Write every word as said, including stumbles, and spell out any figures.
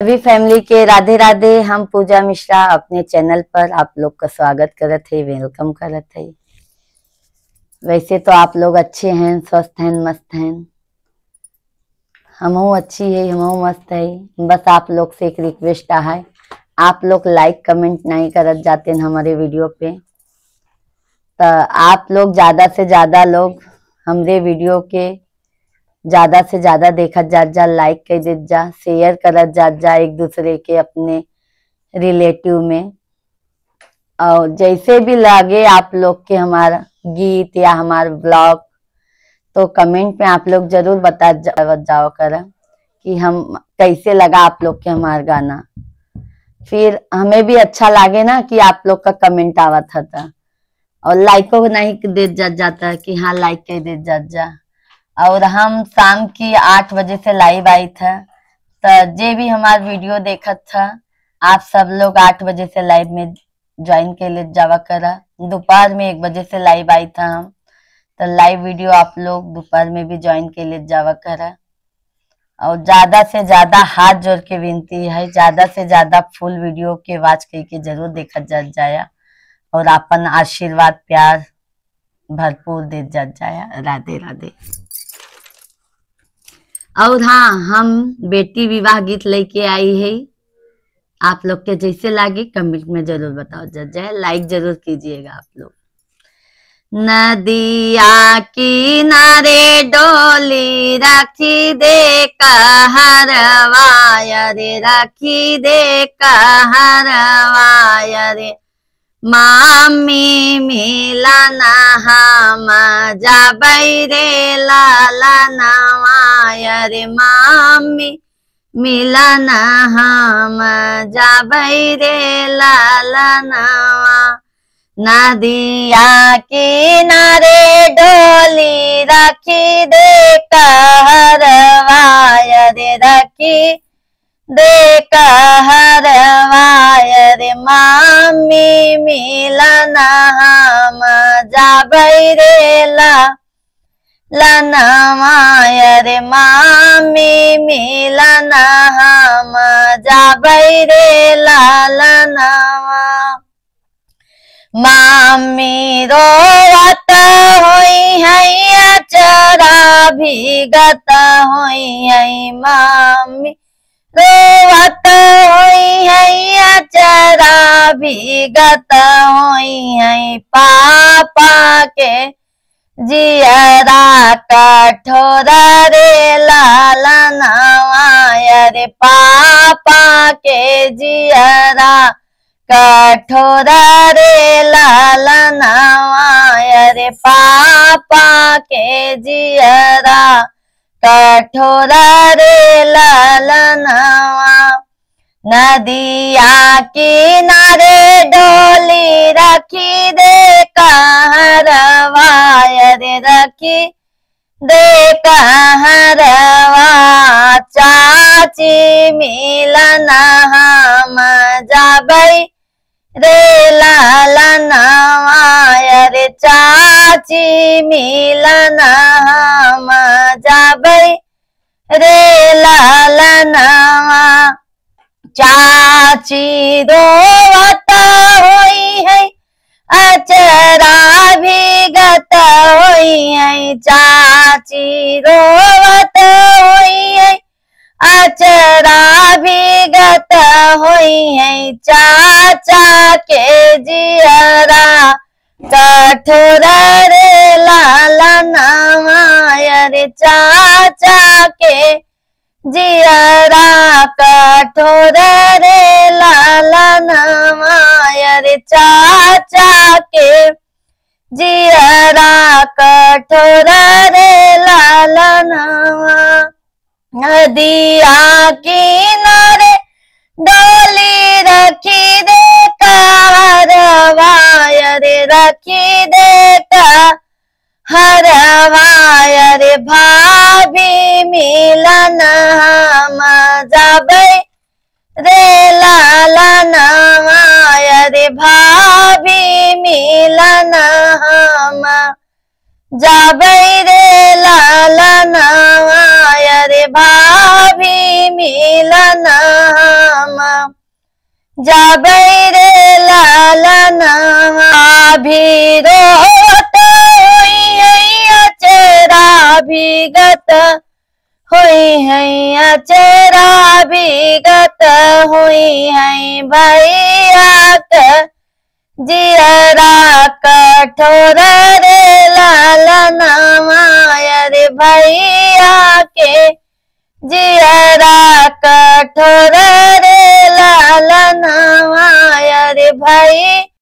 सभी family के राधे राधे। हम पूजा मिश्रा अपने channel पर आप लोग का स्वागत करत है, welcome करत है। वैसे तो आप लोग अच्छे हैं, स्वस्थ हैं, मस्त हैं, हमहू अच्छी है, हमहू मस्त है। बस आप लोग से एक request है, आप लोग like comment नहीं करत जाते हैं हमारे video पे, तो आप लोग ज्यादा से ज्यादा लोग हमरे video के ज्यादा से ज्यादा देखत जात जा, like कर देत जा, share करत जात जा एक दूसरे के अपने relative में। और जैसे भी लगे आप लोग के हमार गीत या हमार vlog, तो comment में आप लोग जरूर बता जा-, जाओ कर कि हम कैसे लगा आप लोग के हमार गाना। फिर हमें भी अच्छा लागे ना कि आप लोग का comment आवत है तो। और like को नहीं देत जात जाता कि हाँ, like कर देत जात जा। और हम शाम की आठ बजे से live आई था, तो जे भी हमार video देखत था, आप सब लोग आठ बजे से live में join कर ले जावा करा। दोपहर में एक बजे से live आई था हम, तो live video आप लोग दोपहर में भी join कर ले जावा करा। और ज्यादा से ज्यादा हाथ जोड़ के विनती है, ज्यादा से ज्यादा full video के watch करके जरूर देखत जात जाया और अपन आशीर्वाद प्यार भरपूर देत जात जाया। राधे राधे। और हाँ, हम बेटी विवाह गीत लेके आई है, आप लोग के जैसे लागे comment में जरूर बताओ जात जाए, like जरूर कीजिएगा आप लोग। नदिया किनारे डोली रखी दे कहरवा रे, रखी दे कहरवा रे, मामी मिलन हम जाबै रे ललनवा रे, मामी मिलन हम जाबै रे ललनवा। नदिया किनारे डोली रखी दे कहरवा रे, रखी दे कहरवा रे, मामी मिलन हम जाबै रे ला लनवा रे, मामी मिलन हम जाबै रे ललनवा। मामी रोवत होई है, अचरा भीगत होई है, मामी रोवत होई है, अचरा भीगत होई है, पापा के जियरा कठोर रे ललनवा रे, पापा के जियरा कठोर रे ललनवा रे, पापा के जियरा कठोर रे ललनवा। नदिया किनारे डोली रखी दे कहरवा रे, रखी दे कहरवा। चाची मिलन हम जाबै रे ललनवा रे, चाची मिलन हम जाबै रे ललनवा। चाची रोवत होई है, अचरा भीगत होई है, चाची रोवत होई है, अचरा भीगत होई है, चाचा के जियरा कठोर रे ललनवा रे, चाचा के जियरा कठोर रे ललनवा रे, चाचा के जियरा कठोर रे ललनवा। नदिया किनारे डोली रखी दे कहरवा रे, रखी दे कहरवा रे, भाभी मिलन हम जाबै रे ललनवा रे, भाभी मिलन हम जाबै रे ललनवा रे, भाभी मिलना हम। जाबै रे लालनवा भी रोत होई है, अचरा भीगत होई है, अचरा भीगत होई है, भैया के जियरा कठोर रे लालनवा, अरे भैया के जियरा कठोर रे लालनवा, अरे भैया